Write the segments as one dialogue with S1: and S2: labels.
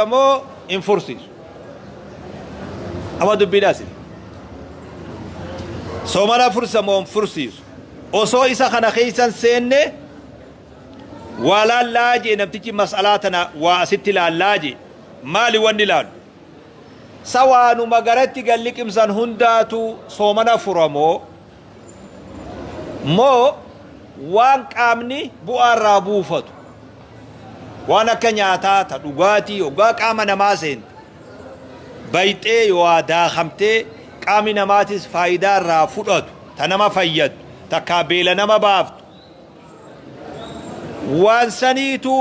S1: Moo hin fursiisu? Amma dubbiin asi. Soomana fursa moo hin fursiisu? Osoo isa kana keessan seenne waa laallaa jee namtichi mas'alaa tana waa asitti laallaa jee. Maali wanni laalu? Sa waanuma garatti gad liqimsan hundaatu soomana fura moo moo waan qaamni bu'aa irraa buufatu waan akka nyaataa ta dhugaatii hoggaa qaama namaa seente bayxee yooaa daakamtee qaamni namaatis faayidaa irraa fudhatu ta nama fayyaddu takkaa beela nama baaftu waan saniitu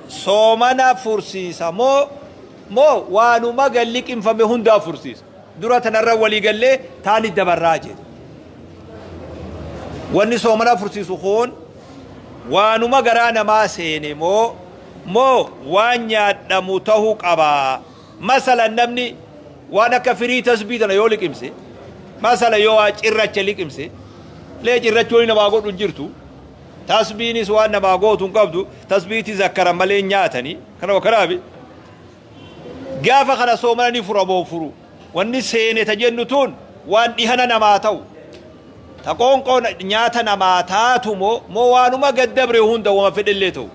S1: soomana fursiisa moo moo waanuma gad liqimfame hundaa fursiisa? Dura tanarra walii gallee taani dabarraa jedhe. Wanni soomana fursiisu kun waanuma garaa namaa seene moo moo waan nyaadhamu tahu qaba? Masalan namni waan akka firii tasbii tana yoo liqimse, masala yoo waa cirracha liqimse, lee cirrachi wani namaa godhu hin jirtu. Tasbiinis waan namaa gootu hin qabdu. Tasbiiti zakkaran malee hin nyaatani. Kanuma kanaafi Gaafa kana soomana ni fura moo hin furu? Wanni seene ta jennu tun waan dhihana namaa ta'u, ta qoonqoo nyaata namaa taatu moo moo waanuma gad dabre hunda wama fedhellee ta'u?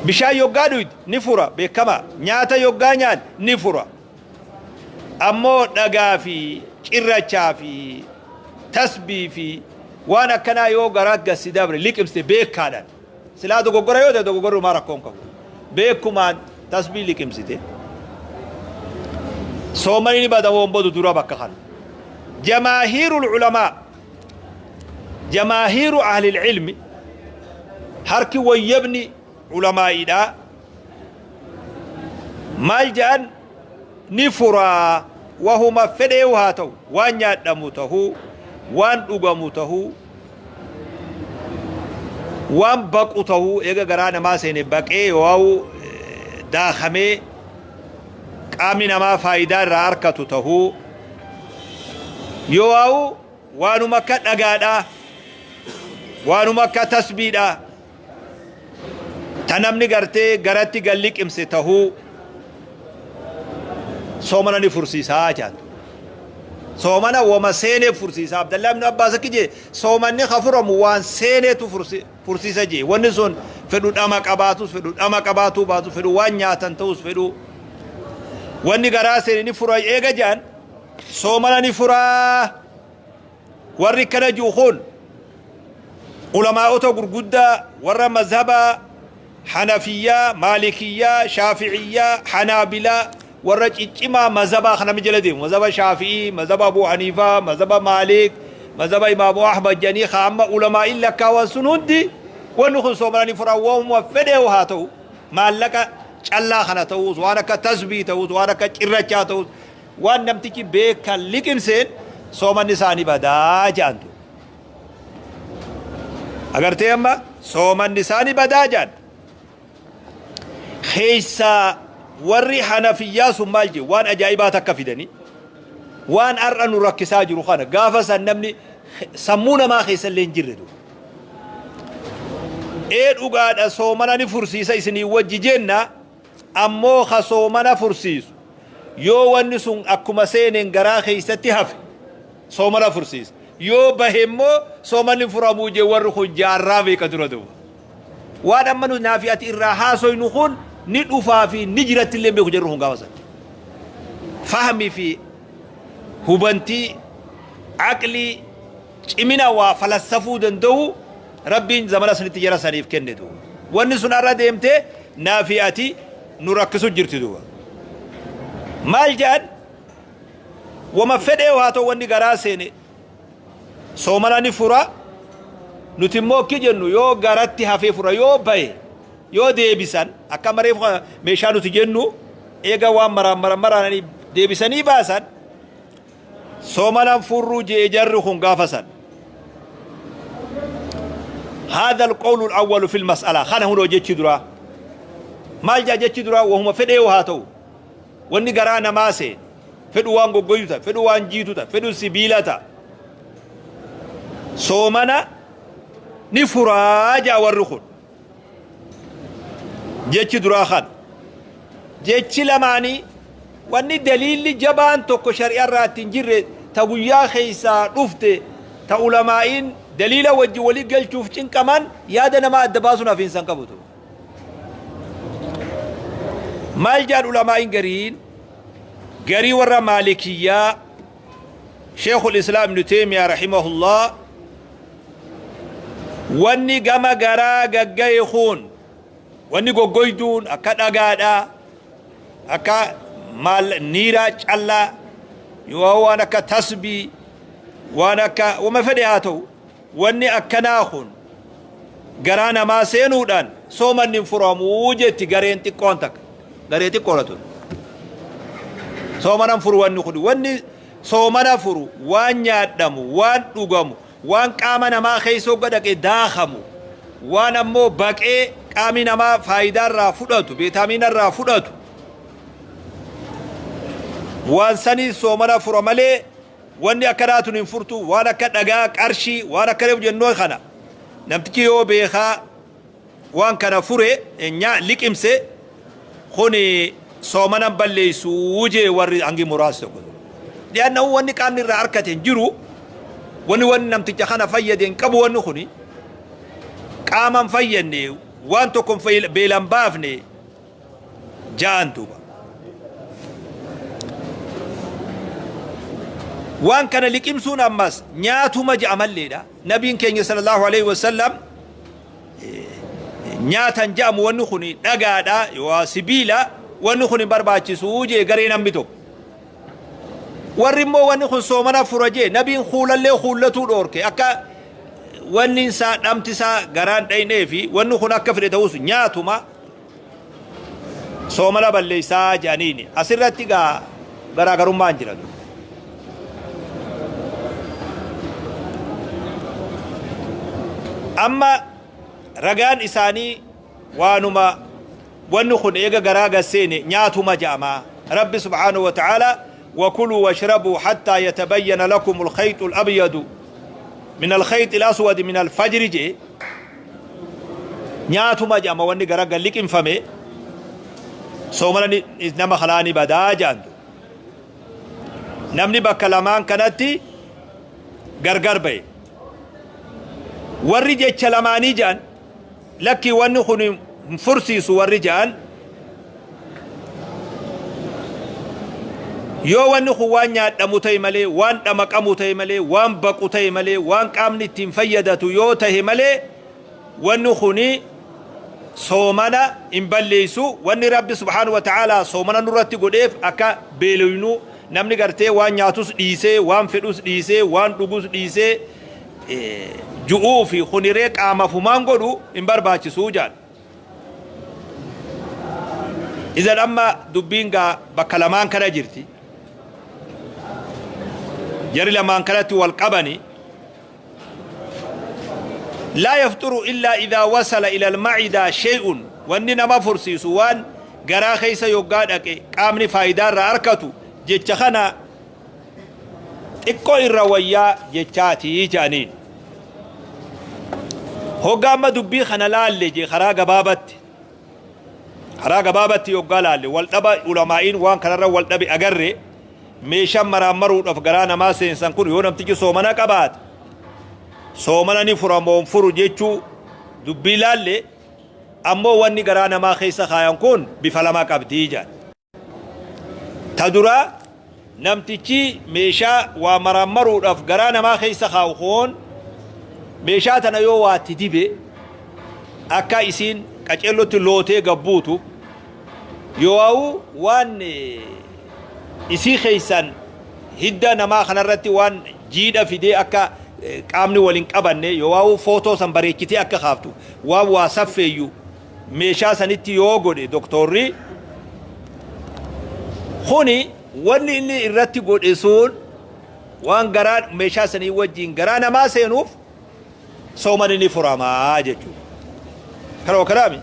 S1: Bishaan yoggaa dhuyde ni fura beekamaa. Nyaata yoggaa nyaanne ni fura. Ammoo dhagaa fi cirrachaa fi tasbii fi waan akkanaa yoo garaa gad si dabre liqimsite beekaadhaan. Silaa dogoggora yoo ta'e dogoggorri homaa rakkoo hin qabu. Beekumaan tasbii liqimsite. Soomani ni bada moo hin badu dura bakka kana. Jamaahiirul ulamaa jamaahiiru ahlil ilmi harki wayyabni ulamaa'iidha maal jedhan ni furaa wahuma fedheewu haa ta'u waan nyaadhamu tahuu waan dhugamu tahuu waan baqu tahuu eega garaa namaa seene baqee yoo'u daakamee qaamni namaa faayidaa irraa arkatu tahuu yoo'u waanuma akka dhagaadhaa waanuma akka tasbiidhaa ta namni gartee garatti gad liqimse tahuu soomana ni fursiisaa jedhan. Soomana woma seenee fursiisa. Abdallah ibn Abbaas akki jee soomanni ka furamu waan seeneetu fursiisa jee. Wanni sun fedhu dhama qabaatus fedhu dhama qabaatuu baatus fedhu waan nyaatan ta'us fedhu wanni garaa seene ni fura eega jedhan soomana ni furaa. Warri akkana ji'u kun ulamaa'ota gurguddaa warra mazhaba Hanafiyyaa, Maalikiyyaa, Shaafi'iyyaa, Hanaabilaa warra ciccimaa mazhabaa kan namni jala deemu. Mazhaba Shaafi'ii, mazhaba Abuu Haniifaa, mazhaba Maalik, mazhaba Imaamu Ahmad jedhanii ka amma ulamaa'iin lakkaawan sun hundi wanni kun soomana ni fura wahuma fedheehu haa ta'u maallaqa callaa kana ta'uus waan akka tasbii ta'uus waan akka cirrachaa ta'uus waan namtichi beekan liqimseen soomanni isaa ni badaa jedhantu. Agartee amma soomanni isaa ni badaa jedhan. Keessaa warri Hanafiyyaa sun maal jedhu waan ajaa'ibaa takka fidanii waan har'a nu rakkisaa jiru kana gaafa san namni sammuu namaa keessa illee hin jirre ture. Ee dhugaadha soomana ni fursiisa isinii wajji jenna ammoo ka soomana fursiisu yoo wanni sun akkuma seeneen garaa keessatti hafe soomana fursiisa. Yoo bahe immoo soomanni hin furamuu jee warri kun jaarraa meeqa dura duuba. Waan amma nu naa fi ati irraa haasoynu kun ni dhufaa fi ni jiratti illee hin beeku jarri kun gaafa san. Fahmi fi hubantii aqlii cimina waa falassafuu danda'u Rabbiin zamana sanitti jara saniif kenne duuba. Wanni sun har'a deemtee naa fi ati nu rakkisu jirti duuba. Maal jedhan Wama fedheehu haa ta'u wanni garaa seene soomana ni fura. Nuti immoo akki jennu yoo garatti hafee fura yoo bahe yoo deebisan akka mareef meeshaa nuti jennu eega waan maraan maran maraananii deebisanii baasan soomanan furruu jee jarri kun gaafa san. هذا القول الأول في المسألة خانه هو jechi duraa maal jaa jechi duraa wahuma fedheehu haa ta'u Wanni garaa namaa seene, fedhu waan goggoydu ta, fedhu waan jiitu ta, fedhu sibiila ta. Soomana ni furaa ja'a warri kun. Jechi duraa kana. Jechi lamaanii wanni daliilli jabaan tokko shari'a irraa ittiin jirre, ta guyyaa keessaa dhufte, ta ulamaa'iin daliila wajji walii galchuuf cinqaman, yaada namaa adda baasuun hafiinsan qabutu. Maal jaan ulamaa'iin gariin garii warra Maalikiyyaa, Sheekhul Islaam Ibnu Teemiyaa rahimahullah, wanni gama garaa gaggaye kun, wanni goggoyduun akka dhagaadhaa, akka maal niiraa callaa, yoo waan akka tasbii, waan akka wama fedhe haa ta'u, wanni akkanaa kun garaa namaa seenuudhaan soomanni hin furamuu jetti gareen xiqqoon takka. Garee xiqqoodha tun. Soomana hin furu wanni kun. Wanni soomana furu waan nyaadhamu, waan dhugamu, waan qaama namaa keessa hogga dhaqe daakamu, waan ammoo baqee qaamni namaa faayidaa irraa fudhatu, viitaamiina irraa fudhatu, waan sanii soomana fura malee wanni akkanaa tun hin furtu. Waan akka dhagaa, qarshii, waan akka reefu jennoo kana namtichi yoo beekaa waan kana fure nyaa liqimse, kuni soomana balleessuu jee warri hangi muraasa tokko. Li'annahu wanni qaamni irraa argate hin jiru, wanni namticha kana fayyade hin qabu, wanni kuni qaama hin fayyadne, waan tokko beelan baafne ja'an duuba. Waan kana liqimsuun ammas nyaatuma je'amalleedha. Nabiin keenya sallallahu alaihi wasallam nyaatan je'amu, wanni kun dhagaadha yoo sibiila, wanni kun hin barbaachisuu jee garee namni tokko. Warri immoo wanni kun soomana fura jee, nabiin kuulallee kuullatuu dhoorke, akka wanni isaa dhamti isaa garaan dhaynee fi wanni kun akka fedhe ta'us nyaatuma, soomana balleessaa jedhaniini. Asirratti gaa garaagarummaan jira. Amma ragaan isaanii waanuma wanni kun eega garaa gasseene nyaatuma je'ama. Rabbi subhaanahu wa ta'ala وكلوا واشربوا حتى يتبين لكم الخيط الأبيض من الخيط الأسود من الفجر جي nyaatuma je'ama. Wanni gara gal liqimfame soomana nama kalaani badaa jedhantu. Namni bakka lamaan kanatti gargar ba'e. Warri jecha lamaanii jedhan, lakki, wanni kun hin fursiisu warri jedhan, yoo wanni kun waan nyaadhamu ta'e malee, waan dhamaqamu ta'e malee, waan baqu ta'e malee, waan qaamni ittiin fayyadatu yoo ta'e malee, wanni kuni soomana hin balleessu. Wanni Rabbi subhaanahu wa ta'aalaa soomana nurratti godheef akka beeloynu, namni gartee waan nyaatus dhiisee, waan fedhus dhiisee, waan dhugus dhiisee ju'uu fi kuniree qaamafumaan godhu hin barbaachisuu jedhan. Idan amma dubbiin gaa bakka lamaan kana jirti. Jari lamaan kanatti wal qabani. لا يفطر إلا إذا وصل إلى المعدة شيء، wanni nama fursiisu waan garaa keessa yoggaa dhaqe qaamni faayidaa irraa argatu. Jecha kana xiqqoo irra wayyaa jechaatii jedhaniin. Hoggaa amma dubbii kana laalle jee, karaa gabaabatti yoggaa laalle, wal dhaba ulamaa'iin waan kanarra wal dhabe agarre. Meeshaan maraammaruudhaaf garaa namaa seensan kun yoo namtichi soomana qabaate soomana ni furamoon furu jechuu dubbii laalle. Ammoo wanni garaa namaa keessa kaayan kun bifa lama qabdii jedhan. Ta duraa, namtichi meeshaa waa maraammaruudhaaf garaa namaa keessa kaa'u kun meeshaa tana yoo waatti dibe, akka isiin qaceellotti lootee gabbuutu, yoo waan isii keeysan hidda namaa kanarratti waan jiidha fidee akka qaamni waliin qabanne, yoo footoo san bareechitee akka kaaftu waan waa saffeeyyu meeshaa sanitti yoo godhe doktorri kuni, wanni inni irratti godhe sun waan garaa meeshaa sanii wajjiin garaa namaa seenuuf soomani ni furamaa jechuudha. Kana kanaami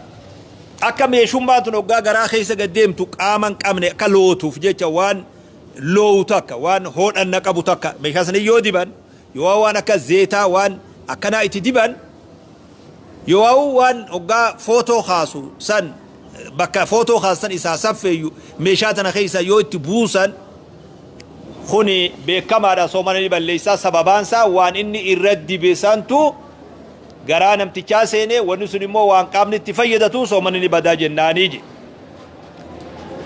S1: akka meeshummaan tun hoggaa garaa keessa gad deemtu qaama hin qabne akka lootuuf jecha, waan loowu takka, waan hoodhanna qabu takka meeshaa sanii yoo diban, yoo waan akka zeetaa waan akkanaa itti diban, yoo waan hoggaa footoo kaasu san Bakka footoo kaasan isaa saffeeyyu meeshaa tana keessa yoo itti buusan, kuni beekamaadha, soomana ni balleessaa. Sababaansaa waan inni irra dibe santu garaa namtichaa seene, wanni sun immoo waan qaamni itti fayyadatu, soomanni ni badaa jennaanii je.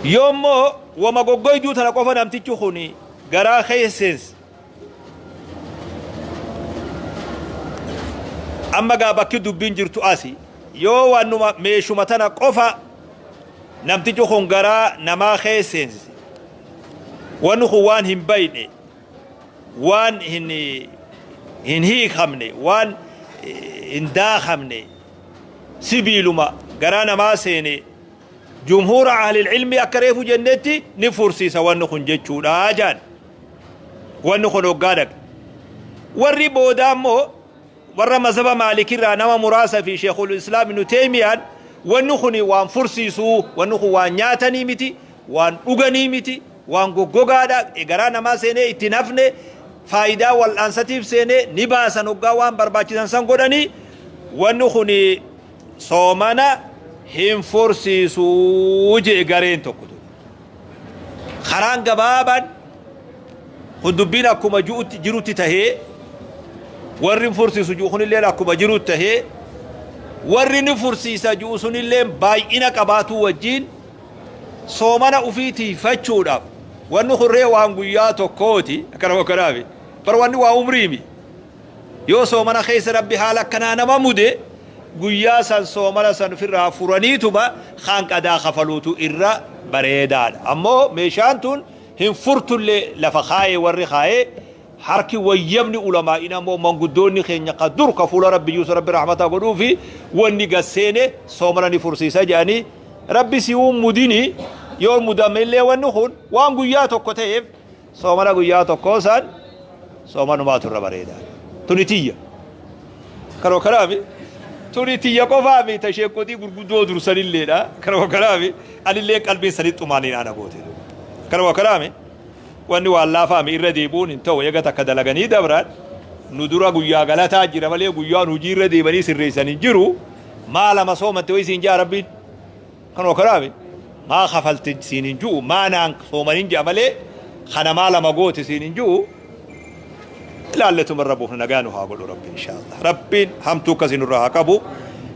S1: Yoommoo wama goggoyduu tana qofa namtichi kun garaa keessa, amma gaa bakki dubbiin jirtu asi, yoo waanuma meeshuma tana qofa namtichi kun garaa namaa keessa seensise, wanni kun waan hin bayne, waan hin hiikamne, waan hin daakamne, sibiiluma garaa namaa seene, jumhuura ahlil ilmi akka reefu jennetti ni fursiisa wanni kun jechuudha jaan. Wanni kun hoggaa dhaqe, warri boodaa immoo warra mazhaba Maalikirraa nama muraasa fi Sheekul Islaam Ibnu Teeymiyaan, wanni kun waan fursiisuu, wanni kun waan nyaatanii miti, waan dhuganii miti, waan goggogaadha, garaa namaa seenee ittiin hafne, faayidaa wal'aansatiif seenee ni baasan, hoggaa waan barbaachisan san godhanii, wanni kun soomana hin fursiisuu jee gareen tokko. Karaan gabaabaan kun dubbiin akkuma ju'utti jirutti tahee, warri hin fursiisu ju'u kunilleen akkuma jirutti tahee, warri ni fursiisa ju'u sunilleen baay'ina qabaatuu wajjiin, soomana ufii tiifachuudhaaf wanni kun ree waan guyyaa tokkooti. Akkana akkanaafi bar wanni waa umriimi. Yoo soomana keessa Rabbi haala akkanaa nama mude, guyyaa san soomana san ofirraa furaniituma kaan qadaa kafaluutu irra bareedaadha. Ammoo meeshaan tun hin furtullee lafa kaayee, warri kaayee harki wayyabni ulamaa'in ammoo manguddoonni keenya ka dur ka fuula Rabbi yuusa Rabbi rahmataa godhuu fi wanni gasseene soomana ni fursiisa jedhanii. Rabbi si mudini, yoo mudame illee wanni kun waan guyyaa tokko ta'eef, soomana guyyaa tokkoo san soomanumaatu irra bareedaa. Tuni tiyya kanoo kanaami, tuni tiyya qofaami, ta sheekotii gurguddoo dursanilleedha. Kanoo kanaami, anillee qalbiin sanii xumaaniin ana goote. Kanoo kanaami, wanni waan laafaami, irra deebi'uun hin ta'u. Eega takka dalaganii dabran, nu dura guyyaa galataa jira malee guyyaan hojii irra deemanii sirreessan hin jiru. Maa lama soomatte wayi siin jaa Rabbiin? Kanoo kanaami, maa kafalte siin hin ju'u, maa naan soomanin ji'a malee kana maa lama goote siin hin ju'u. Ilaalletuma irra buufna. Nagaa nu haa godhu Rabbi, inshaallah. Rabbiin hamtuu akkasii nurraa haa qabu.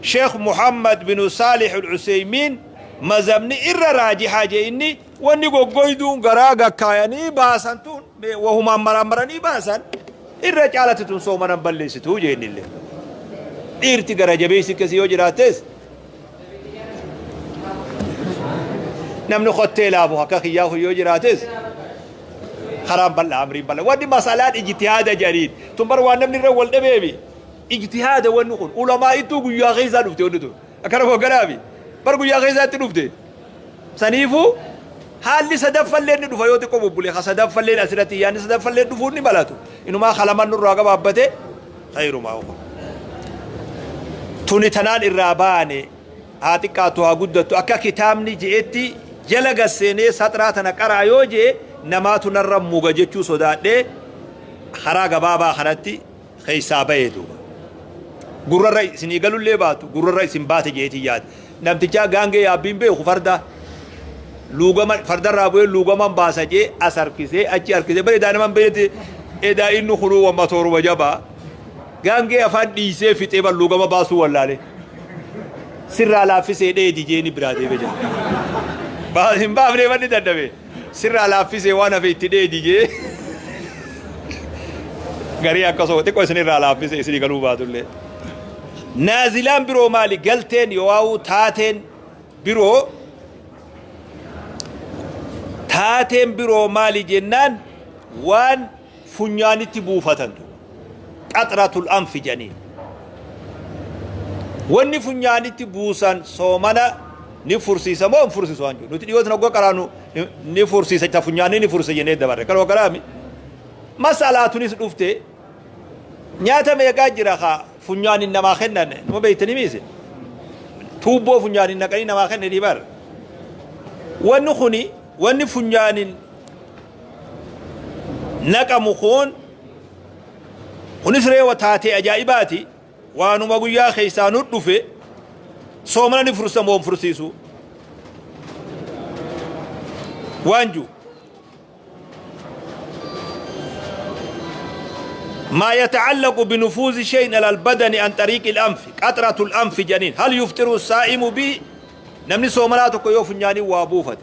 S1: Sheekh Muhammad bin Saalih al-Useymiin mazhabni irra raajihaa jee inni, wanni goggoyduun garaa gakkaayanii baasan tun, wahumaan maraammaranii baasan, irra caalatti tun soomanan balleessituu jee innillee. Dhiirti gara jabeessi akkasii yoo jiraattes, namni kottee laafu akka kiyyaa kun yoo jiraates, karaan bal'aa, amriin bal'aa. Wanni masalaan ijtihaada jedhaniin tun bar waan namni irra wal dhabeemi. Ijtihaada wanni kun ulamaa ittuu guyyaa keessaa dhufte. Wanni tun akkana hogganaafi bar guyyaa keessaatti dhufte. Saniifuu haalli sadaffallee ni dhufa yoo xiqqoo bubbule. Ka sadaffalleen asirratti yaadni sadaffallee dhufuun ni balatu. Inumaa kalaman nurraa gabaabbate khayrumaa. Tuni tanaan irraa baane, haa xiqqaatu haa guddattu, akka kitaabni je'etti jala gasseenee saxraa tana qaraa yoo jee namaatu narra muga jechuu sodaadhee karaa gabaabaa kanatti keessaa bahee. Duuba gurrarra isinii galullee baatu, gurrarra isin baate jeetii yaade. Namtichaa gaangee yaabbiin beeku, farda luugama fardarraa bu'ee luugaman baasa jee as harkisee achi harkisee, bare edaa naman beete, edaa inni kunuu wamma tooruma jabaa gaangee afaan dhiisee fixee bar luugama baasuu wallaale. Sirraa laaffisee dheedi jeeni biraa deeme jira. Hin baafnee manni dadhabe, sirraa laaffisee waan hafe itti dheedi jee. Garii akkasuma xiqqoo isinirraa laaffisee isinii galuu baatullee. Naazilaan biroo maali? Galteen yoo taateen biroo, taateen biroo maali jennaan, waan funyaanitti buufatantu qaxratul anfi jedhaniin. Wanni funyaanitti buusan soomana ni fursiisa moo hin fursiisu waan jiru? Nuti dhiyoota naggo qaraanu ni fursiisa, ta funyaanni ni fursiisa jennee dabarre. Kanuma kanaami masalaatunis dhufte. Nyaata meeqaa jira ka funyaanin namaa kennan? Nama beektanii miise tuubboo funyaanin naqanii namaa kennanii bar. Wanni kuni, wanni funyaanin naqamu kun, kunis reewa taatee ajaa'ibaati, waanuma guyyaa keessaa nu dhufe. Soomana ni fursa moo hin fursiisu? Waan jiru ما يتعلق بنفوذ شيء على البدن عن طريق الأنف، قطرة الأنف جنين، هل يفطر الصائم به؟ نمني سومنا tokko yoo funyaanii waa buufate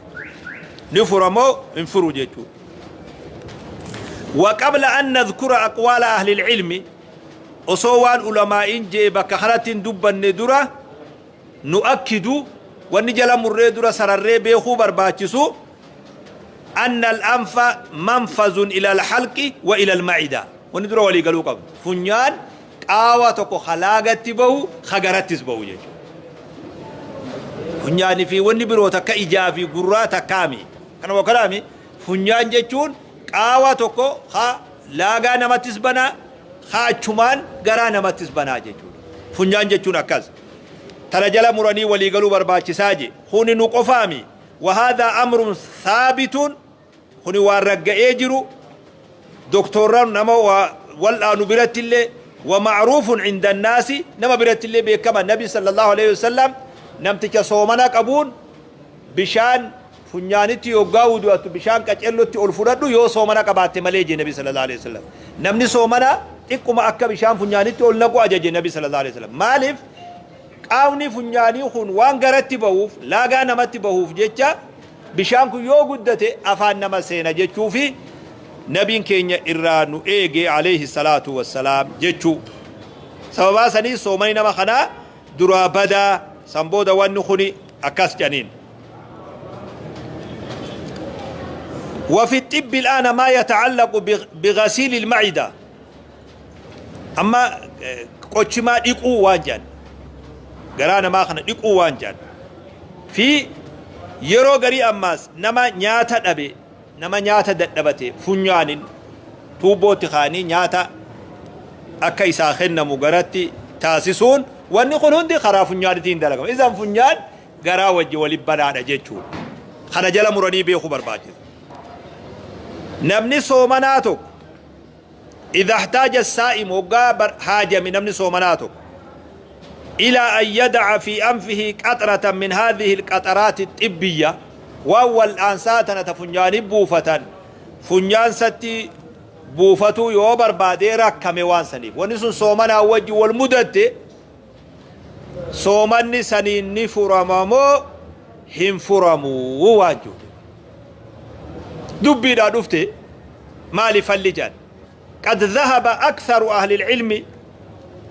S1: ni furamoo hin furu jechuudha. وقبل أن نذكر أقوال أهل العلم، osoo waan ulamaa'iin jee bakka kanatti hin dubbanne dura، نؤكد، wanni jala murree dura sararree beekuu barbaachisu، أن الأنف منفذ إلى الحلق وإلى المعدة. Wanni dura walii galuu qabdu, funyaan qaawa tokko halaagatti bahu, hagarattis bahu jechuudha. Funyaanii fi wanni biroo takka ijaa fi gurraa takkaami. Kanuma kanaami funyaan jechuun qaawa tokko ha laagaa namattis banaa, ha achumaan garaa namattis banaa jechuudha. Funyaan jechuun akkas. Tana jala muranii walii galuu barbaachisaa je. Kuni nu qofaami. وهذا أمر ثابت، kuni waan ragga'ee jiru doktorran nama wal'aanu biratti illee، ومعروف عند الناس، nama biratti illee beekama. Nabi صلى الله عليه وسلم namticha soomana qabuun bishaan funyaanitti yoggaa wudu'attu bishaan qacellotti ol fudhadhu yoo soomana qabaatte malee jee Nabi صلى الله عليه وسلم. Namni soomana xiqquma akka bishaan funyaanitti ol naqu ajaje Nabi صلى الله عليه وسلم. Maaliif? Qaamni funyaanii kun waan garatti bahuuf, laagaa namatti bahuuf jecha, bishaan kun yoo guddate afaan nama seena jechuufi nabiin keenya irraa nu eege عليه الصلاة والسلام jechuu. Sababaa sanii soomani nama kanaa duraa badaa, san booda wanni kuni akkas jedhaniin. وفي الطب الآن ما يتعلق بغسيل المعدة، أما qochimaa dhiquu waan jedhan، garaa namaa kana dhiquu waan jedhan fi yeroo garii ammaas nama nyaata dhabe, nama nyaata dadhabate, funyaanin tuubbootti kaanii nyaata akka isaa kennamu garatti taasisuun, wanni kun hundi karaa funyaanitiin dalagama. Isaan funyaan garaa wajji waliin banaadha jechuudha. Kana jala muranii beekuu barbaachisa. Namni soomanaa tokko، إذا احتاج الصائم، waggaa haajame namni soomanaa tokko، إلى أن يضع في أنفه قطرة من هذه القطرات الطبية، waan wal'aansaa tana ta funyaanii buufatan funyaan satti buufatuu yoo barbaadee rakkame, waan saniif wanni sun soomanaa wajji wal mudatte, soomanni saniin ni furamamoo hin furamuu waan jiru dubbiidhaa dhufte. Maali falli jedhan? قد ذهب أكثر أهل العلم،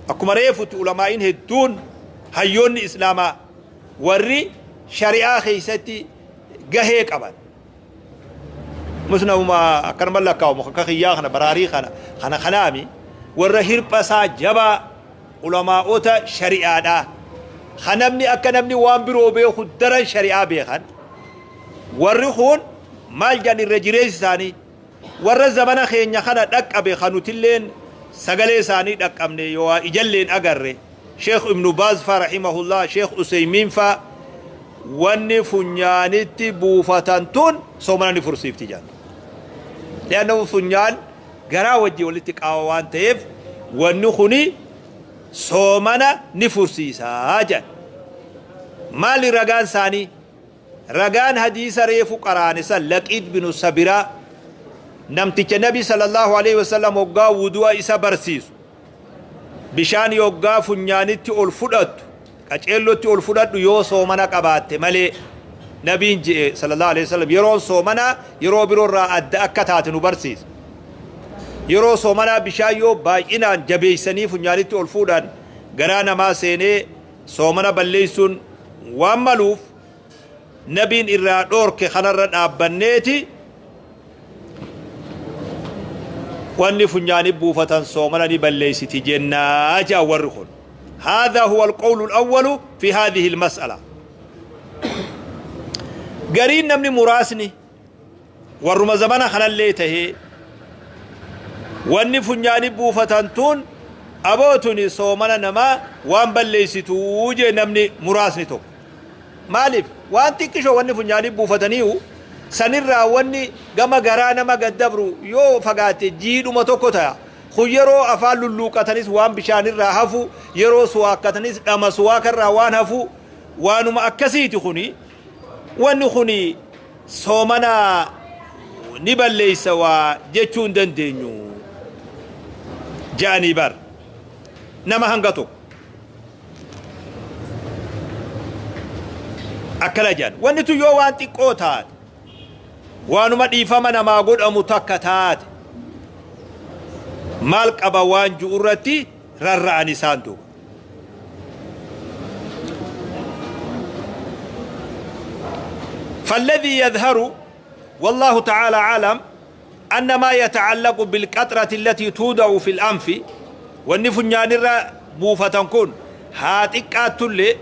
S1: akkuma reefutti ulamaa'iin hedduun, hayyoonni islaamaa warri shari'aa keeysatti gahee qaban, musnamuma akkanuma lakkaa'umu akka kiyyaa kana baraarii kana kana kanaami, warra hirphasaa jabaa, ulamaa'ota shari'aadhaa ka namni akka namni waan biroo beeku daran shari'aa beekan, warri kun maal jedhan? Irra jireessi isaanii warra zamana keenya kana dhaqqabe, kanutilleen sagalee isaanii dhaqqabne yoo ijalleen agarre, Sheekh Ibnu Baaz fa رحمه الله, Sheekh Useymiin fa, wanni funyaanitti buufatan tun soomana ni fursiifti jedhan. لأنه funyaan garaa wajji walitti qaawa waan ta'eef wanni kuni soomana ni fursiisaa jedhan. Maali ragaan isaanii? Ragaan hadiisa reefu qaraane san, Laqiid binu Sabiraa, namticha Nabi صلى الله عليه وسلم hoggaa wudu'a isa barsiisu, bishaan yoggaa funyaanitti ol fudhattu qaceellotti ol fudhadhu yoo soomana qabaatte malee nabiin je'e صلى الله عليه وسلم. Yeroon soomanaa yeroo biroorraa adda akka taate nu barsiisa. Yeroo soomanaa bishaan yoo baay'inaan jabeeysanii funyaanitti ol fuudhan garaa namaa seenee soomana balleeysuun waan maluuf nabiin irraa dhoorke. Kanarra dhaabbanneeti wanni funyaanii buufatan soomana ni balleeysiti jennaa jaa warri kun. هذا هو القول الأول في هذه المسألة. Gariin namni muraasni warruma zamana kanallee tahee, wanni funyaanii buufatan tun abootuni soomana namaa waan balleeysituu jee namni muraasni tokko. Maaliif? Waan xiqqishoo wanni funyaanii buufataniihu sanirraa wanni gama garaa nama gaddabru yoo fagaate jiidhuma tokko ta'a. Kun yeroo afaan lulluuqatanis waan bishaanirraa hafu, yeroo suwaakkatanis dhama suwaakarraa waan hafu, waanuma akkasiiti. Kuni wanni kuni Soomana ni balleeysa waa jechuu hin dandeenyu ja'anii bar nama hanga tokko akkana jedhan. Wanni tun yoo waan xiqqoo taate, waanuma dhiifama namaa godhamu takka taate, maal qaba waan ju'u irratti rarra'an isaan duuba. فالذي يظهر والله تعالى عالم أن ما يتعلق بالقطرة التي توضع في الأنف wanni funyaanirra buufatan kun haa xiqqaattullee,